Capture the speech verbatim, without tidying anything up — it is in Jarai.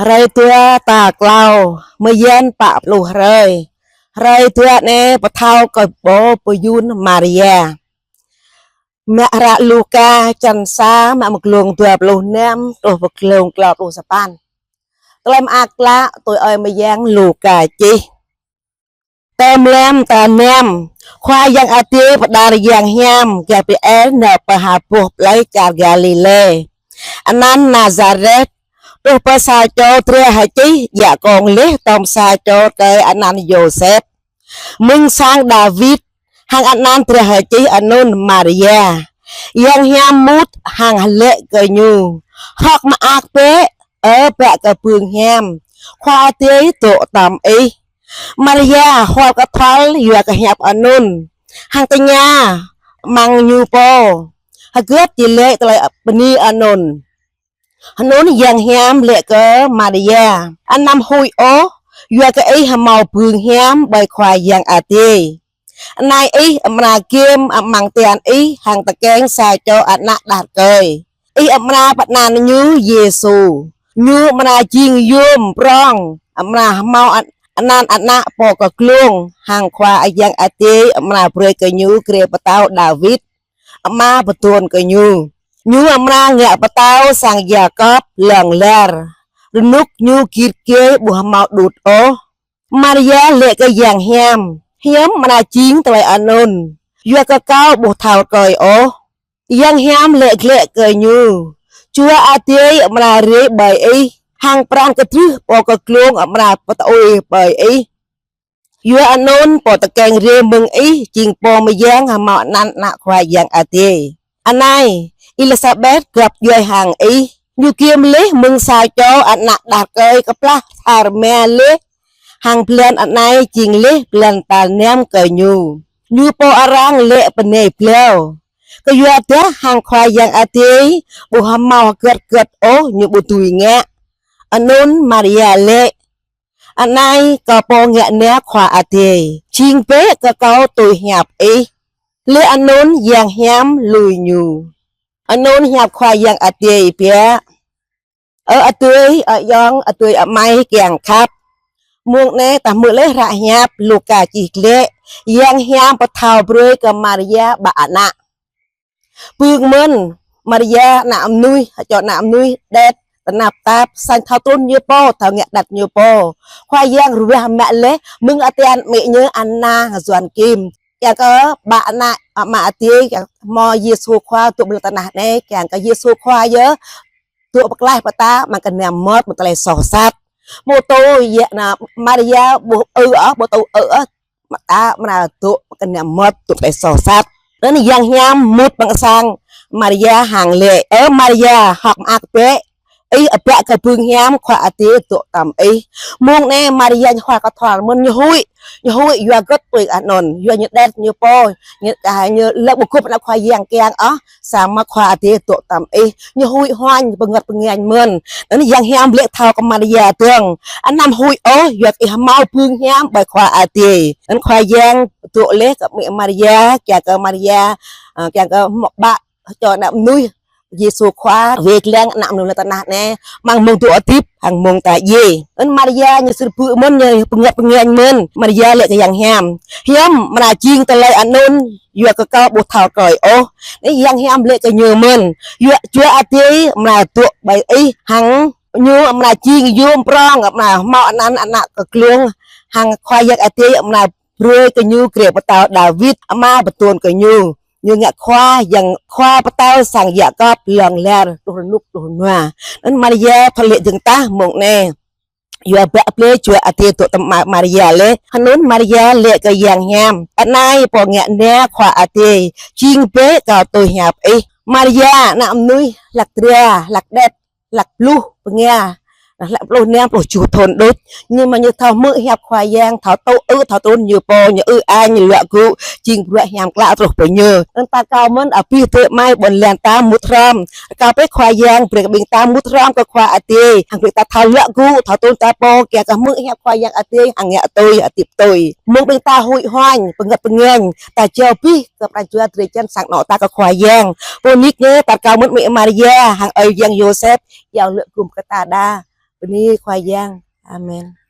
Hrơi dua tal klâo, mơyang pă pluh hrơi. Hrơi dua anai pơthâo kơ pô pơyun Maria. Mă hră Luka čăn sa, mă mơ̆ng glông dua pluh năm truh pơ glông klâo pluh sapăn. Tơlơi mơak klă tui ơi mơyang Luka čih. Tơm lăm tal năm, Khua Yang Adai pơđar yang hiam Gabriel nao pơ ha boh plơi čar Galilê, anăn Nazaret, truh pơ sa čô dra hơčih djă kông laih tŏm sa čô rơkơi anăn Yôsep, mơ̆ng sang Dawid, hăng anăn dra hơčih anŭn Maria. Yang hiam mŭt hăng laĭ kơ ñu: Hơ̆k mơak bĕ, ơ bă kơ bưng hiam, Khua Adai dŏ tŏm ih. Maria hual kơthol yua kơ hiăp anŭn, hăng tơña amăng ñu pô: Hơget či laĭ tơlơi bơni anŭn? Anŭn yang hiam laĭ kơ Maria: Anăm huĭ ôh, yua kơ ih hơmâo bưng hiam ƀơi Khua Yang Adai. Anai ih amra gem amăng tian ih hăng tơkeng sa čô ană đah rơkơi. Ih amra pơanăn ñu Yêsu. Ñu amra jing yôm prŏng, amra hơmâo an-, anăn ană pô kơ glông, hăng Khua Yang Adai amra brơi kơ ñu grê pơtao Dawid, ama pơtŭn kơ ñu. Ñu amra ngă pơtao sang Yakôb lŏng lar, rơnŭk ñu git gai ƀu hơmâo đŭt ôh. Maria laĭ kơ yang hiam: Hiư̆m amra jing tơlơi anŭn, yua kơ kâo ƀu thâo rơkơi ôh? Yang hiam laĭ glaĭ kơ ñu: Jua Adai amra rai ƀơi ih, hăng pran kơdrưh pô kơ glông amra pơtơui ƀơi ih. Yua anŭn pô tơkeng rai mơ̆ng ih jing pô mơyang hơmâo anăn ană Khua Yang Adai. Anai, Êlisabet găp djuai hăng ih, ñu gem laih mơ̆ng sa čô ană đah rơkơi kơplah sa rơma laih, hăng blan anai jing laih blan tal năm kơ ñu. Ñu pô arăng laĭ bơnai blâo, kơyua dah hăng Khua Yang Adai ƀu hơmâo hơget hơget ôh ñu ƀu dưi ngă. Anŭn Maria laĭ: Anai kâo pô ngă na Khua Adai, jing bĕ kơ kâo tui hiăp ih. Laih anŭn yang hiam lui ñu. Anŭn hiăp Khua Yang Adai biă. Ơ adơi, ơ ayŏng, adơi amai kiăng khăp. Mông anai ta hmư̆ laih hră hiăp Luka čih glaĭ, yang hiam pơthâo brơi kơ Maria ƀă ană. Pưng mơ̆n, Maria ană mơnuih, čô ană mơnuih đet, tơnap tap, sañ thâo trŭn ñu pô, thâo ngă đet ñu pô. Khua Yang ruah mă laih mơ̆ng tian amĭ ñu Anna hăng Yuan Kim. Kiăng kơ ƀă ană, ama Adai, kiăng hơmâo Yêsu Khua dŏ ƀơi lŏn tơnah anai, kiăng kơ Yêsu Khua yơh dŏ pơklaih pơtô amăng kơnăm mơmŏt, amăng tơlơi soh sat. Ƀu tŭ yơh ană Maria ƀu ư ôh, ƀu tŭ ư ôh, mơta amra dŏ kơnăm mơmŏt, dŏ tơlơi soh sat. Anŭn yang hiam mŭt amăng sang Maria hăng laĭ: Ơ Maria, hơ̆k mơak bĕ, ih ƀă kơ bưng hiam, Khua Adai dŏ tŏm ih. Mông anai Maria ñu hual kơthol mơ̆n, ñu huĭ, ñu huĭ yua hơget tui anŭn, yua ñu đet ñu pô, ñu, a, ñu lĕ ƀu gŭp ană Khua Yang kiăng ôh, samơ̆ Khua Adai dŏ tŏm ih. Ñu huĭ huañ, pơngăt pơngañ mơ̆n. Anŭn yang hiam laĭ thâo kơ Maria dơ̆ng: Anăm huĭ ôh, yua kơ ih hơmâo bưng hiam ƀơi Khua Adai. Anŭn Khua Yang dŏ laih kơ amĭ Maria, kiăng kơ Maria, a, kiăng kơ hơmâo ƀă čô ană mơnuih Yêsu Khua wai lăng ană mơnuih lŏn tơnah anai, amăng mông dŏ hơdip hăng mông ta djai. Anŭn Maria ñu sĭt bư̆ mơ̆n, ñu pơngăt pơngañ mơ̆n. Maria laĭ kơ yang hiam: Hiư̆m amra jing tơlơi anŭn, yua kơ kâo ƀu thâo rơkơi ôh. Anai yang hiam laĭ kơ ñu mơ̆n: Yua Jua Adai amra dŏ ƀơi ih, hăng ñu amra jing yôm prŏng, amra hơmâo anăn ană kơ glông, hăng Khua Yang Adai amra brơi kơ ñu grê pơtao Dawid, ama pơtŭn kơ ñu. Ñu ngă Khua Yang, Khua pơtao sang Yakôb lŏng lar truh rơnŭk truh rơnua. Anŭn Maria thâo laĭ dơ̆ng tah mông anai, yua ƀă blơi Jua Adai dŏ tŏm Ma-, Maria laih. Anŭn Maria laĭ kơ yang hiam: Anai pô ngă na Khua Adai, jing bĕ kơ kâo tui hiăp ih. Maria ană mơnuih hlăk dra, hlăk đet, hlăk pluh bơnga, hlăk pluh năm pluh tơjuh thŭn đôč. Nhưng mà ñu thâo hmư̆ hiăp Khua Yang, thâo tŭ ư, thâo trŭn ñu pô, ñu ư añ, ñu luă gŭ, jing bruă hiam klă truh pơ ñu. Anŭn ta rơkâo mơ̆n, abih adơi amai ƀôn lan ta mŭt hrŏm. Rơkâo bĕ Khua Yang brơi kơ ƀing ta mŭt hrŏm kơ Khua Adai, hăng brơi ta thâo luă gŭ, thâo trŭn ta pô, kiăng kơ hmư̆ hiăp Khua Yang Adai, hăng ngă tui, hơdip tui. Mông ƀing ta huĭ huañ, pơngăt pơngañ, ta jao abih kơ pran jua drơi jăn sang anŏ ta kơ Khua Yang. Pô nik ñu ta rơkâo mơ̆n amĭ Maria hăng ơi Yang Yôsep, Yang lĕ gŭm kơ ta đa. Bơni Khua Yang. Amen.